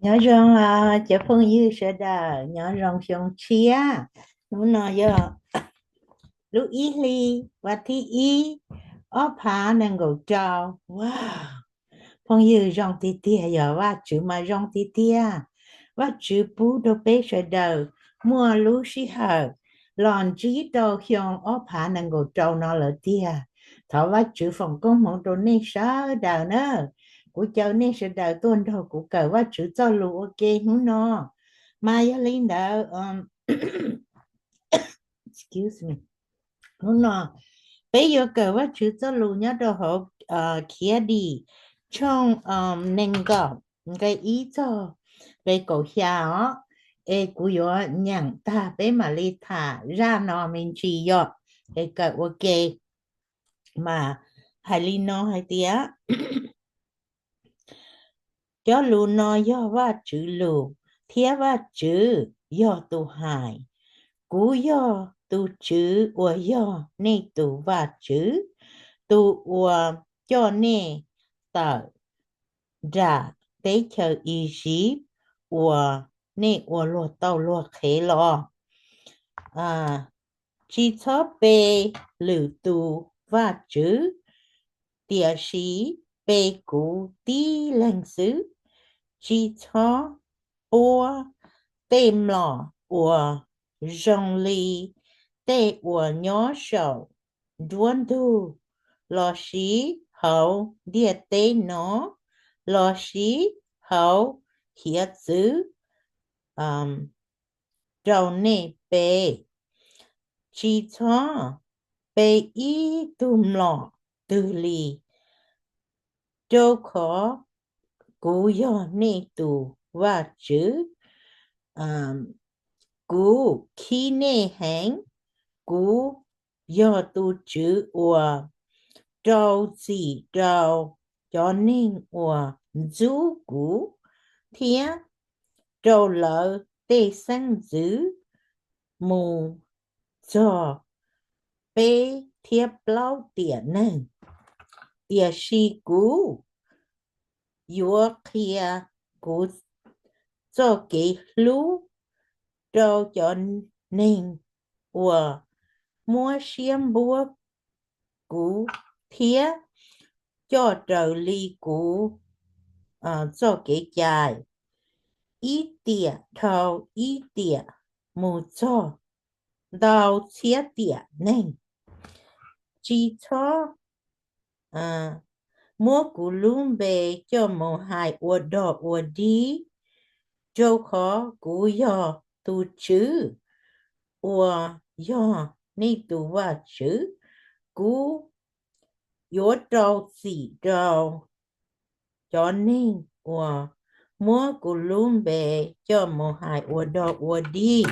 Nyob zoo os cov phooj ywg sawv daws, nyob zoo xyoo tshiab. Hnub no yog lub ib hli, vas thib ib, ob phav nees nkaum rau. Wow, phooj ywg, zoo tiag tiag, yog Vajtswv mas zoo tiag tiag. Vajtswv pub rau peb sawv daws muaj lub sij hawm los ntsib rau xyoo ob phav nees nkaum rau no lawm tiag. Thov Vajtswv foom koob hmoov rau nej sawv daws na. Kuv caw nej sawv daws tuaj nrog kuv kawm Vajtswv txoj lus ua ke hnub no. Mas yog li ntawd, excuse me, hnub no peb yuav kawm Vajtswv txoj lus nyob rau hauv Khiavdim tshooj nees nkaum, nqe ib txog nqe kaum xya os. Es kuv yuav nyeem tag peb mam li tham zaj no me ntsis yom. Es kawm ua ke, mas hais li no hais tias, cov lus no yog Vajtswv lus, thiab Vajtswv yog tus hais. Kuv yog tus Tswv uas yog nej tus Vajtswv, tus uas coj nej tawm nram teb chaws Iziv uas nej ua luag tauj luag qhev los. Tsis txhob pe lwm tus vaj tswv, tiam sis pe kuv tib leeg xwb. Tsis txhob puab tej mlom uas zoo li tej uas nyob saum nruab ntug, lossis hauv ntiaj teb no, lossis hauv hiav txwv rau nej pe. Tsis txhob pe ib tug mlom twg li, rau qhov kuv yog nej tus Vaj Tswv, kuv khib nej heev. Kuv yog tus Tswv uas rau txim rau cov neeg uas ntxub kuv, thiab rau lawv tej xeeb ntxwv mus txog peb thiab plaub tiam neeg. Tiam sis kuv yuav qhia kuv txoj kev hlub rau cov neeg uas muab siab npuab kuv thiab coj raws li kuv txoj kev cai, ib tiam dhau ib tiam mus txog ntau txhiab tiam neeg. Tsis txhob muab kuv lub npe coj mus hais ua dog ua dig, rau qhov kuv yog tus Tswv uas yog nej tus Vaj Tswv. Kuv yuav rau txim rau cov neeg uas muab kuv lub npe coj mus hais ua dog ua dig.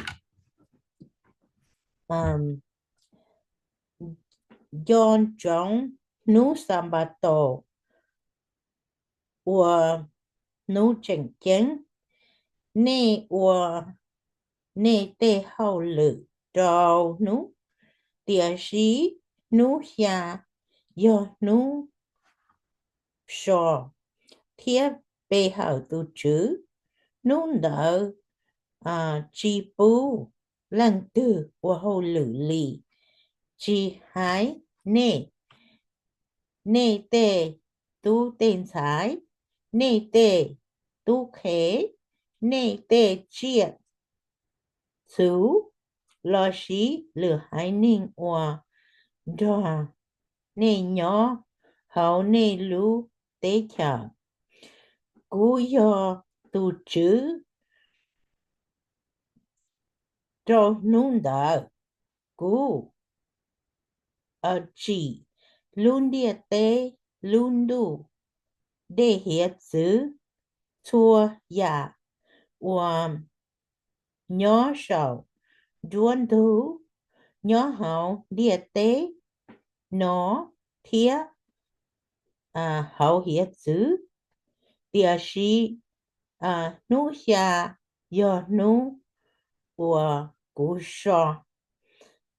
Nco ntsoov hnub Xanpataus ua hnub tseem ceeb. Nej ua nej tej hauj lwm rau hnub, tiam sis hnub xya yog hnub so thiab pe hawm tus Tswv. Hnub ntawd tsis pub leej twg ua hauj lwm li, tsis hais nej, nej tej tub tej ntxhais, nej tej tub qhe, nej tej tsiaj txhu, lossis lwm haiv neeg uas nrog nej nyob hauv nej lub teb chaws. Kuv yog tus Tswv rau hnub ntawd. Kuv tsim lub ntiaj teb, lub ntuj, dej hiav txwv, txhua yam uas nyob saum nruab ntug, nyob hauv ntiaj teb no thiab hauv hiav txwv. Tiam sis hnub xya yog hnub uas kuv so.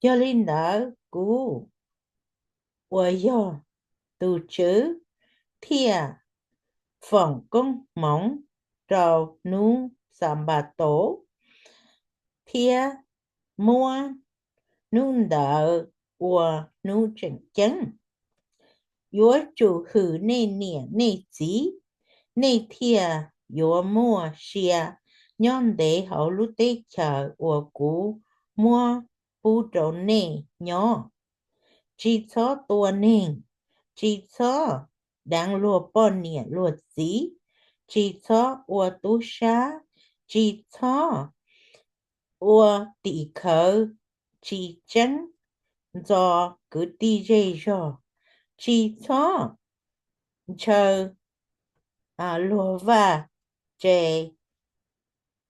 Yog li ntawd, kuv uas yog tus Tswv thiaj foom koob hmoov rau hnub Xanpataus, thiab muab hnub ntawd ua hnub tseem ceeb. Yuav tsum hwm nej niam nej txiv, nej thiaj yuav muaj sia nyob ntev hauv lub teb chaws uas kuv muab pub rau nej nyob. Tsis txhob tua neeg, tsis txhob deev luag poj niam luag txiv, tsis txhob ua tub sab, tsis txhob ua tim khawv tsis tseeb ntxo kwv tij zej zog, tsis txhob ntshaw luag vaj tse,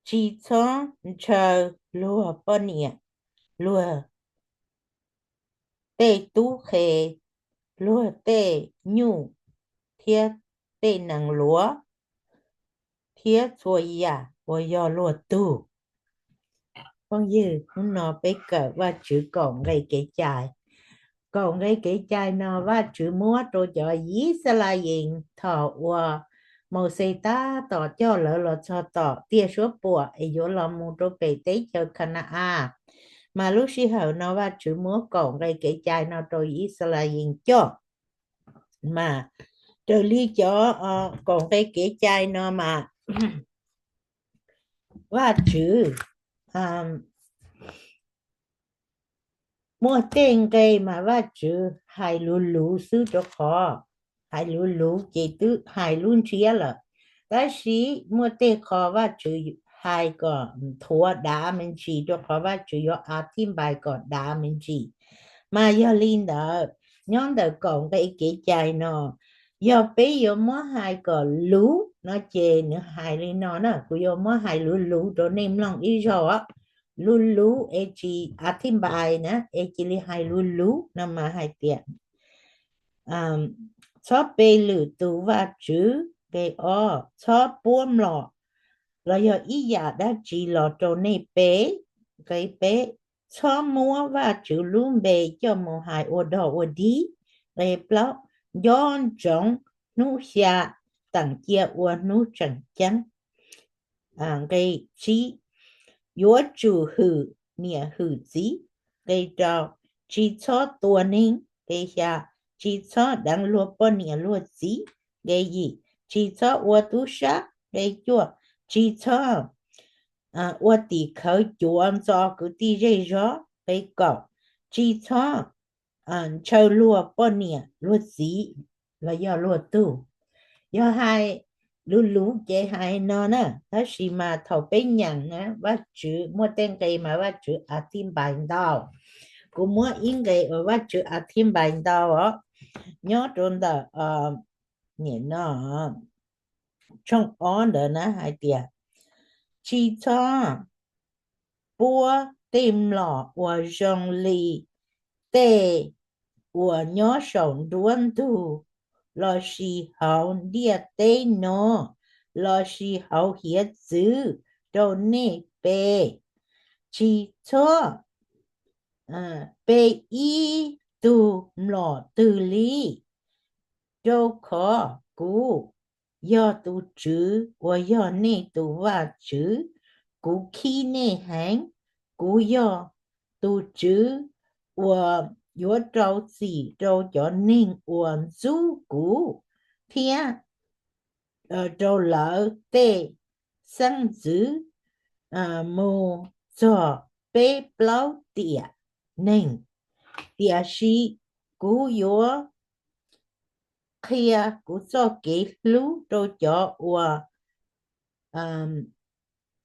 tsis txhob ntshaw luag poj niam, luag tej tub qhe, luag tej nyuj thiab tej nees luav, thiab txhua yam uas yog luag tug. Phooj ywg, hnub no peb kawm Vajtswv kaum nqe kev cai. Kaum nqe kev cai no Vajtswv muab rau cov Yixalayees thaum uas Mauxes tab tom coj lawv los txog tom tiaj suab puam es yuav los mus rau pem teb chaws Khana-as. Mas lub sij hawm no Vajtswv muab kaum nqe kev cai no rau Yixalayees coj. Mas raws li cov kaum nqe kev cai no mas Vajtswv muaj tej nqe mas Vajtswv hais luv luv xwb rau qhov hais luv luv ces twb hais lub ntsiab lawm. Tab sis muaj tej qho Vajtswv hais kom nthuav dav me ntsis rau qhov Vajtswv yuav a thij npais kom dav me ntsis. Mas yog li ntawd, nyob ntawm kaum nqe kev cai no, yog peb yuav muab hais kom luv no ces nws hais li no na, kuv yuav muab hais luv luv rau nej mloog ib zaug os. Luv luv es tsis a thij npais na, es cia li hais luv luv no mas hais tias, txhob pe lwm tus vaj tswv. Nqe ob, txhob puab mlom los yog ib yam dab tsi los rau nej pe. Nqe peb, txhob muab Vajtswv lub npe coj mus hais ua dog ua dig. Nqe plaub, nco ntsoov hnub xya teem cia ua hnub tseem ceeb. Nqe tsib, yuav tsum hwm niam hwm txiv. Nqe rau, tsis txhob tua neeg. Nqe xya, tsis txhob deev luag poj niam luag txiv. Nqe yim, tsis txhob ua tub sab. Nqe cuaj, tsis txhob ua tim khawv cuav ntxo kwv tij zej zog. Nqe kaum, tsis txhob ntshaw luag poj niam luag txiv los yog luag tug. Yog hais luv luv ces hais no na, tab sis mas thaum peb nyeem na Vajtswv muaj tej nqe mas Vajtswv a thij npais ntau. Kuv muab ib nqe uas Vajtswv a thij npais ntau os, nyob rau ntawm nim no tshooj ob ntawd na hais tias, tsis txhob puab tej mlom uas zoo li tej uas nyob saum nruab ntug lossis hauv ntiaj teb no lossis hauv hiav txwv rau nej pe. Tsis txhob pe ib tug mlom twg li, rau qhov kuv yog tus TSWV uas yog nej tus Vajtswv. Kuv khib nej heev. Kuv yog tus TSWV uas yuav rau txim rau cov neeg uas ntxub kuv thiab rau lawv tej xeeb ntxwv mus txog peb plaub tiam neeg. Tiam sis kuv yuav qhia kuv txoj kev hlub rau cov uas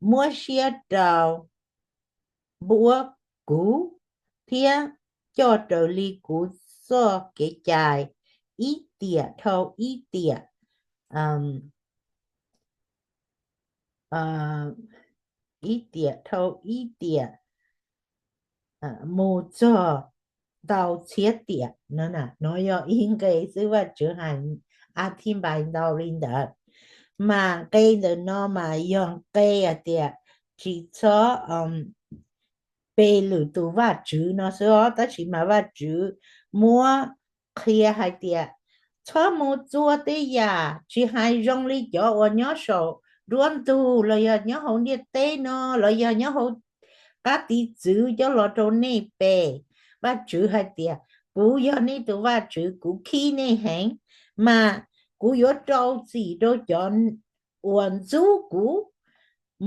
muab siab rau npuab kuv thiab coj raws li kuv txoj kev cai ib tiam dhau ib tiam, ib tiam dhau ib tiam mus txog ntau txhiab tiam no. No yog ib nqe xwb, Vajtswv hais a thij npais ntau li ntawd. Mas nqe ntawm no mas yog nqe hais tias tsis txhob pe lwm tus vaj tswv no xwb os, tab sis mas Vajtswv muab qhia hais tias txhob mus txua tej yam tsis hais zoo li cov uas nyob saum nruab ntug los yog nyob hauv ntiaj teb no los yog nyob hauv qab tiv txwv coj los rau nej pe. Vajtswv hais tias, kuv yog nej tus Vajtswv, kuv khib nej heev, mas kuv yuav rau txim rau cov uas ntxub kuv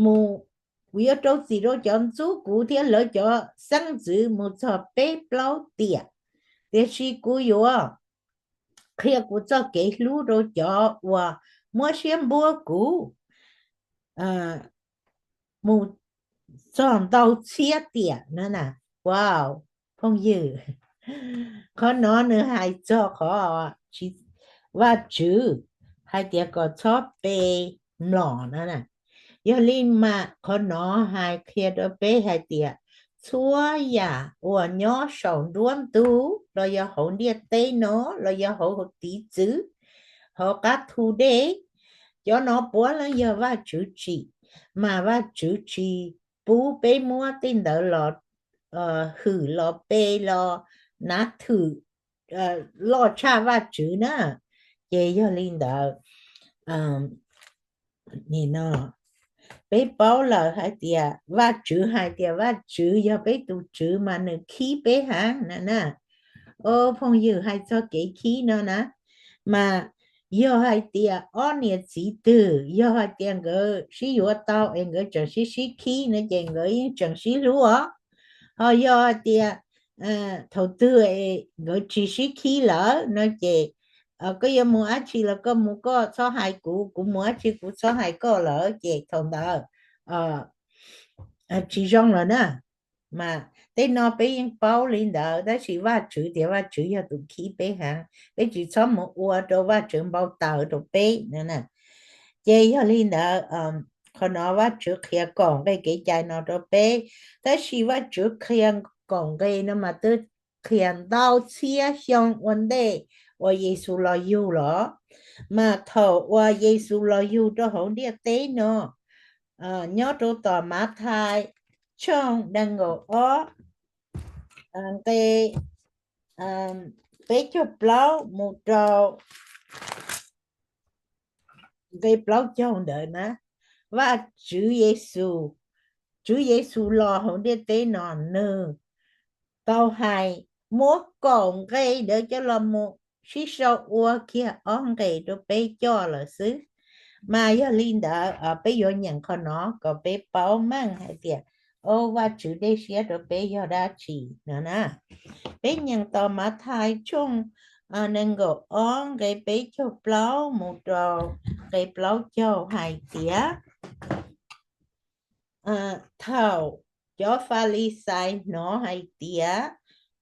mus, kuv yuav rau txim rau cov ntxub kuv thiab lawv cov xeeb ntxwv mus txog peb plaub tiam. Tiam sis kuv yuav qhia kuv txoj kev hlub rau cov uas muab siab npuab kuv mus txog ntau txhiab tiam na. Wow, phooj ywg, qhov no nws hais txog qhov Vajtswv hais tias kom txhob pe mlom na. Yog li mas qhov no hais qhia rau peb hais tias txhua yam uas nyob saum nruab ntug los yog hauv ntiaj teb no los yog hauv tiv txwv, hauv qab thu dej, cov no puav leej yog Vajtswv tsim, mas Vajtswv tsis pub peb muab tej ntawd los hwm los pe los nav thwm loj tshaj Vajtswv na. Ces yog li ntawd, no peb paub lawm hais tias Vajtswv hais tias Vajtswv yog peb tus Tswv mas nws khib peb heev na na. O, phooj ywg, hais txog kev khib no na, mas yog hais tias ob niam txiv twg yog hais tias nkawd sib yuav tau es nkawd tseem sib sib khib no ces nkawd yeej tseem sib hlub os. Ho yog hais tias thaum twg nkawd tsis sib khib lawm no ces koj yuav mus dab tsi los koj mus koj, txhob hais kuv, kuv mus dab tsi kuv txhob hais koj lawm ces thaum ntawd tsis zoo lawm na. Mas tej no peb yeej paub li ntawd, tab sis Vajtswv tias Vajtswv yog tus khib peb heev, peb tsis txhob mus ua rau Vajtswv npau taws rau peb no na. Ces yog li ntawd, qhov no Vajtswv qhia kaum nqe kev cai no rau peb, tab sis Vajtswv qhia kaum nqe no mas twb qhia ntau txhiab xyoo ua ntej uas Yexus los yug los. Mas thaum uas Yexus los yug rau hauv ntiaj teb no, nyob rau tom Mathais tshooj nees nkaum ob, nqe peb caug plaub mus rau nqe plaub caug ntawd na, Vajtswv Yexus, Tswv Yexus los hauv ntiaj teb no nws tau hais muab kaum nqe ntawd coj los mus sib sau ua kiag ob nqe rau peb coj lawm xwb. Mas yog li ntawd peb yuav nyeem qhov no kom peb paub meej hais tias, o, Vajtswv dej siab rau peb yog dab tsi no na. Peb nyeem tom Mathais tshooj nees nkaum ob nqe peb caug plaub mus rau nqe plaub caug hais tias, thaum cov Falixais hnov hais tias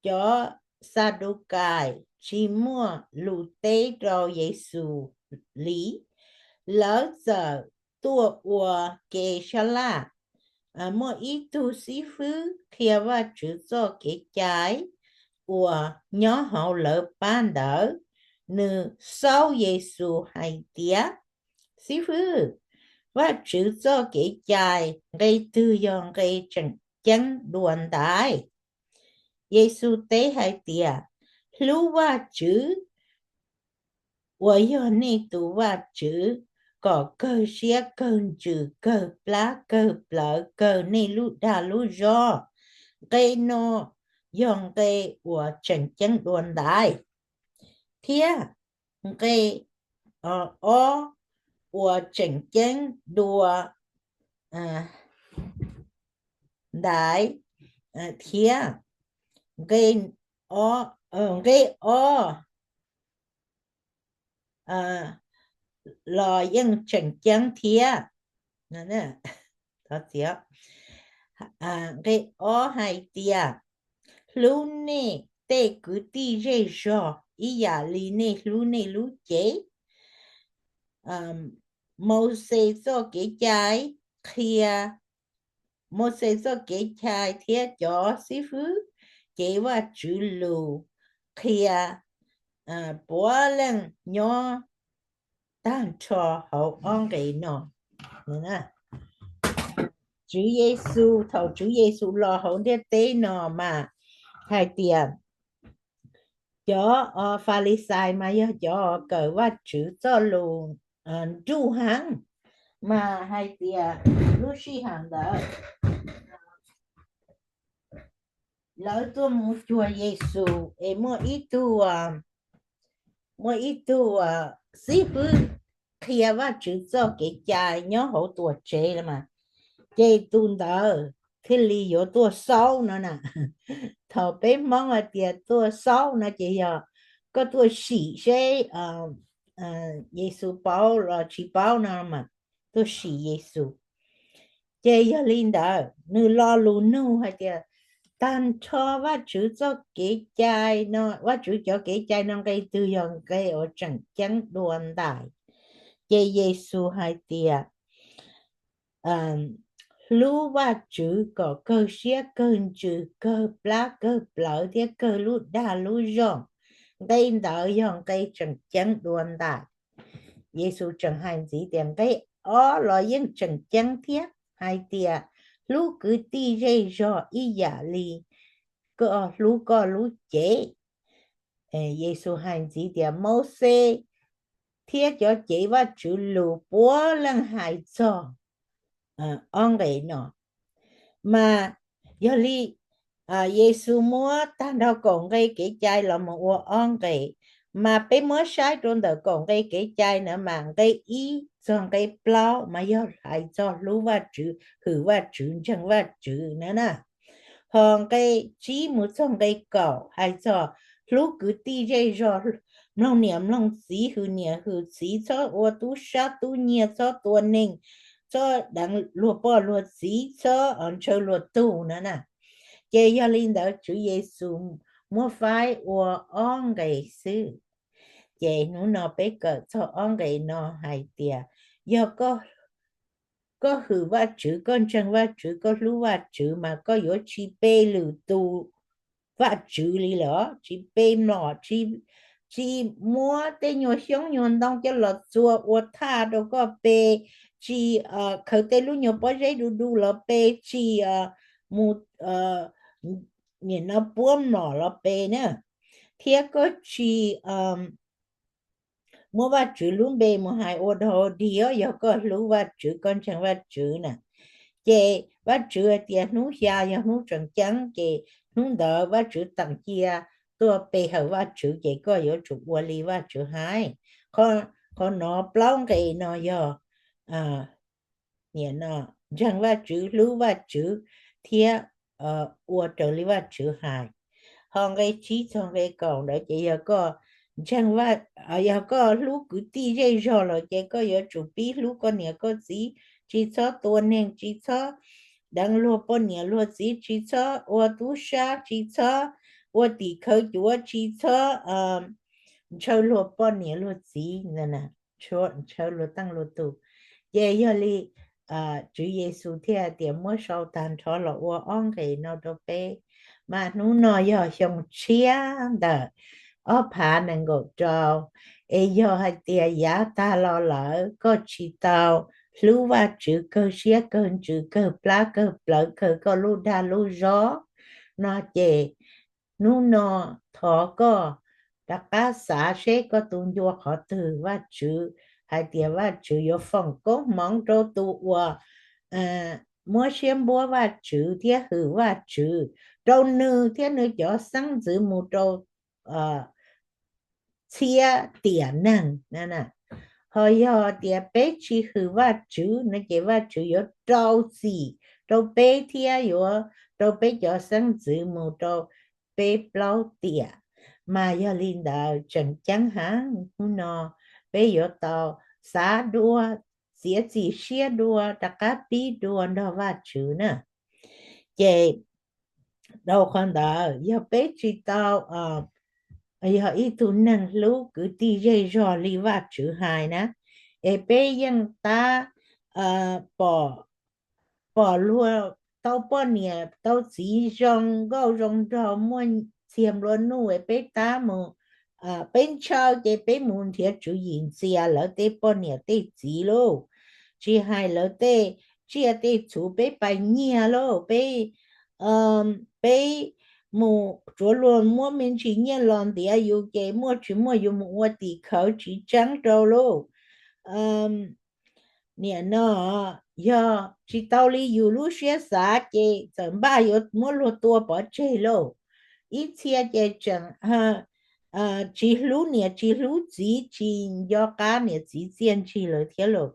cov Xadukais tsis muaj lus teb rau Yexus li, lawv txawm tuaj ua ke sab laj. Muaj ib tug xib fwb qhia Vajtswv txoj kev cai uas nyob hauv lawv pab ntawd, nws xaub Yexus hais tias, Xib fwb, Vajtswv txoj kev cai nqe twg yog nqe tseem ceeb dua ntais? Yexus teb hais tias, Hlub Vajtswv uas yog nej tus Vajtswv kom kawg siab kawg ntsws kawg plab kawg plawv kawg nej lub dag lub zog. Nqe no yog nqe uas tseem ceeb dua ntais. Thiab nqe ob uas tseem ceeb dua ntais thiab, nqe ob los yeej tseem ceeb thiab. Nqe ob hais tias, Hlub nej tej kwv tij zej zog ib yam li nej hlub nej lub cev. Mauxes txoj kev cai qhia, Mauxes txoj kev cai thiab cov xib fwb cev Vajtswv lus qhia puav leej nyob tag nrho hauv ob nqe no. Tswv Yexus, thaum Tswv Yexus los hauv ntiaj teb no mas hais tias cov Falixais mas yog cov kawm Vajtswv txoj lus nruj heev, mas hais tias lub sij hawm ntawd lawv tuaj mus cuag Yexus es muaj ib tug, muaj ib tug xib fwb qhia Vajtswv txoj kev cai nyob hauv tuam tsev los mas, ces tus ntawd thiaj li yuav tuaj xaub no na. Thaum peb Hmoob hais tias tuaj xaub no ces yog koj tuaj sim seb Yexus paub los tsis paub no mas, tuaj sim Yexus. Ces yog li ntawd nws lo lus nug hais tias, tag nrho Vajtswv txoj kev cai no, Vajtswv cov kev cai no nqe twg yog nqe uas tseem ceeb dua ntais? Ces Yexus hais tias, hlub Vajtswv kom kawg siab kawg ntsws kawg plab kawg plawv thiab kawg lub dag lub zog. Nqe ntawd yog nqe tseem ceeb dua ntais. Yexus tseem hais ntxiv tias nqe ob los yeej tseem ceeb thiab, hais tias hlub kwv tij zej zog ib yam li koj hlub koj lub cev. Yexus hais ntxiv tias Mauxes thiab cov cev Vajtswv lus puav leej hais txog ob nqe no. Mas yog li Yexus muab tag nrho kaum nqe kev cai los mus ua ob nqe, mas peb muab saib rau ntawm kaum nqe kev cai na mas nqe ib txog nqe plaub mas yog hais txog hlub Vajtswv, hwm Vajtswv, ntseeg Vajtswv na na. Ho nqe tsib mus txog nqe kaum hais txog hlub kwv tij zej zog, mloog niam mloog txiv, hwm niam hwm txiv, txhob ua tub sab tub nyiag, txhob tua neeg, txhob deev luag poj luag txiv, txhob ntshaw luag tug na na. Ces yog li ntawd Tswv Yexus muab faib ua ob nqe xwb. Ces hnub no peb kawm txog ob nqe no hais tias yog koj hwm Vajtswv, koj ntseeg Vajtswv, koj hlub Vajtswv mas koj yuav tsis pe lwm tus vaj tswv li lawm, tsis pe mlom, tsis muab tej nyuag xyoob nyuag ntoo coj los txua ua thaj rau koj pe, tsis khaws tej lub nyuag pob zeb du du los pe, tsis mus nim no puab mlom los pe na, thiab koj tsis muab Vajtswv lub npe mus hais ua dog dig, yog koj hlub Vajtswv, koj ntseeg Vajtswv na. Ces Vajtswv hais tias hnub xya yog hnub tseem ceeb, ces hnub ntawd Vajtswv teem cia tuaj pe hawm Vajtswv, ces koj yuav tsum ua li Vajtswv hais. Qhov no plaub nqe no yog nim no ntseeg Vajtswv, hlub Vajtswv thiab ua raws li Vajtswv hais. Ho nqe tsib txog nqe kaum ntawd ces yog koj ntseeg, yog koj hlub kwv tij zej zog lawm ces koj yuav tsum pib hlub koj niam koj txiv, tsis txhob tua neeg, tsis txhob deev luag poj niam luag txiv, tsis txhob ua tub sab, tsis txhob ua tim khawv cuav, tsis txhob ntshaw luag poj niam luag txiv, ntshaw luag teej luag tug. Ces yog li Tswv Yexus thiaj hais tias muab sau tag nrho los ua ob nqe no rau peb. Mas hnub no yog xyoo tshiab ntawm ob phav nees nkaum rau, es yog hais tias yav tag los lawm koj tsis tau hlub Vajtswv kawg siab kawg ntsws kawg plab kawg plawv kawg koj lub dag lub zog no ces hnub no thov koj rov qab xav seb koj tu ncua qhov twg Vajtswv, hais tias Vajtswv yuav foom koob hmoov rau tus uas muab siab npuab Vajtswv thiab hwm Vajtswv, rau nws thiab nws cov xeeb ntxwv mus rau txhiab tiam neeg. Ho yog tias peb tsis hwm Vajtswv no ces Vajtswv yuav rau txim rau peb thiab yuav rau peb cov xeeb ntxwv mus rau peb plaub tiam. Mas yog li ntawd tseem ceeb heev, hnub no peb yuav tau xav dua, txiav txim siab dua, rov qab pib dua nrog Vajtswv na. Ces dhau qhov ntawd yog peb tsis tau yog ib tug neeg hlub kwv tij zej zog li Vajtswv hais na, es peb yeej tab pom, pom luag tau poj niam tau txiv zoo nkauj zoo nraug muaj txiag nplua nuj es peb tab mus, peb ntshaw ces peb mus nrhiav tswv yim ntxias lawv tej poj niam tej txiv lauj, tsis hais lawv tej tsiaj tej txhu, peb pais nyiag lauj, peb, peb mus tsuav luag muab me ntsis nyiaj los ntiav yus ces muaj tsis muaj yus mus ua tim khawv tsis tseeb rau lauj. Nim no yog tsis tau li yus lub siab xav ces txawm npaj yuav muab luag tua pov tseg lauj. Ib txhia ces tseem tsis hlub niam tsis hlub txiv, tsis nco qab niam txiv txiaj ntsig lawm thiab lauj.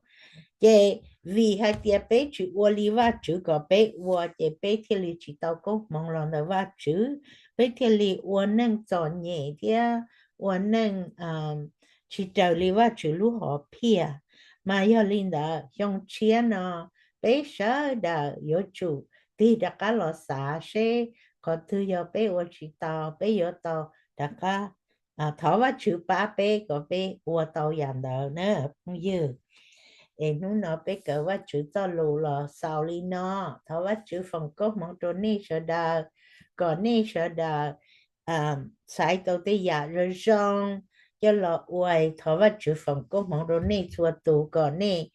Ces vim hais tias peb tsis ua li Vajtswv kom peb ua ces peb thiaj li tsis tau koob hmoov los ntawm Vajtswv, peb thiaj li ua neej txom nyem thiab ua neej tsis raws li Vajtswv lub hom phiaj. Mas yog li ntawd xyoo tshiab no peb sawv daws yuav tsum tig rov qab los xav seb qhov twg yog peb ua tsis tau, peb yuav tau rov qab thov Vajtswv pab peb kom peb ua tau yam ntawd na phooj ywg. Es hnub no peb kawm Vajtswv txoj lus los xaus li no. Thov Vajtswv foom koob hmoov rau nej sawv daws, kom nej sawv daws xaiv tau tej yam zoo zoo coj los ua. Thov Vajtswv foom koob hmoov rau nej txhua tus kom nej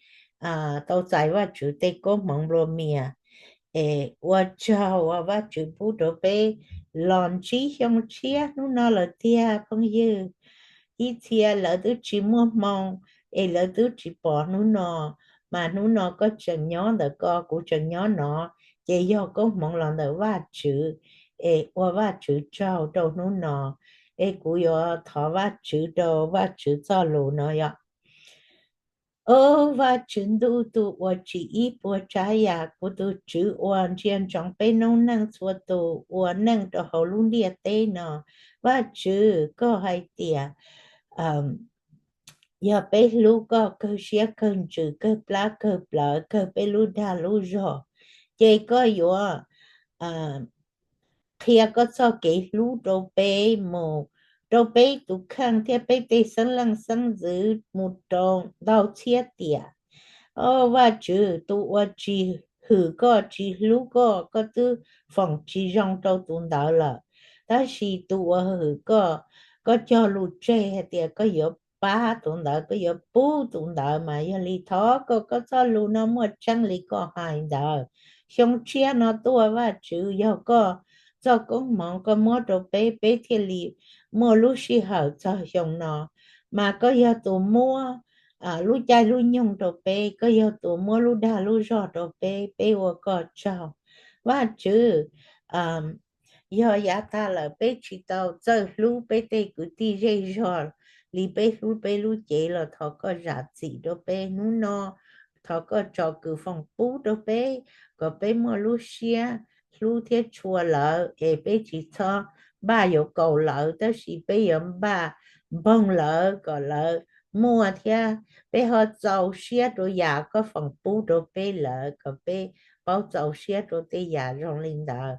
tau txais Vajtswv tej koob hmoov nplua mias. Es ua tsaug uas Vajtswv pub rau peb los ntsib xyoo tshiab hnub no lawm tiag phooj ywg. Ib txhia lawv twb tsis muaj hmoo es lawv twb tsis pom hnub no, mas hnub no koj tseem nyob ntawm ko, kuv tseem nyob no, ces yog koob hmoov los ntawm Vajtswv. Es ua Vajtswv tsaug rau hnub no. Es kuv yuav thov Vajtswv rau Vajtswv txoj lus no yog: Au Vajtswv ntuj tus uas tsim ib puas tsav yam, kuv tus Tswv uas ntsia ntsoov peb noob neej txhua tus ua neej rau hauv lub ntiaj teb no, Vajtswv koj hais tias yog peb hlub koj kawg siab kawg ntsws kawg plab kawg plawv kawg peb lub dag lub zog, ces koj yuav qhia koj txoj kev hlub rau peb mus rau peb tus kheej thiab peb tej xeeb leej xeeb ntxwv mus rau ntau txhiab tiam. Au Vajtswv, tus uas tsis hwm koj tsis hlub koj, koj twb foom tsis zoo rau tus ntawd lawm. Tab sis tus uas hwm koj, koj cog lus tseg hais tias koj yuav pab tus ntawd, koj yuav pub tus ntawd, mas yog li thov kom koj txoj lus no muaj tseeb li koj hais ntawd. Xyoo tshiab no tuaj Vajtswv, yog koj txoj koob hmoov koj muab rau peb, peb thiaj li muaj lub sij hawm txog xyoo no. Mas koj yog tus muab lub caij lub nyoog rau peb, koj yog tus muab lub dag lub zog rau peb, peb ua koj tsaug. Vajtswv, yog yav tag lawm peb tsis tau txawj hlub peb tej kwv tij zej zog li peb hlub peb lub cev los thov koj zam txim rau peb hnub no. Thov koj tsom kwm foom pub rau peb kom peb muaj lub siab hlub thiab tshua lawv, es peb tsis txhob npaj yuav kaus lawv, tab sis peb yuav npaj npoog lawv kom lawv muaj thiab peb ho txaus siab rau yam koj foom pub rau peb lawm, kom peb paub txaus siab rau tej yam zoo li ntawd.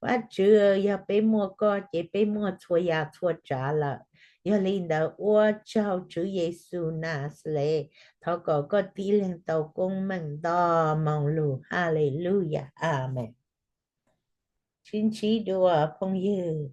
Vajtswv, yog peb muaj koj ces peb muaj txhua yam txhua tsav lawm. Yog li ntawd ua tsaug Tswv Yexus Naxales, thov kom koj tib leeg tau koob meej nto moo lug. Haleluyas, amees. Sib ntsib dua phooj ywg.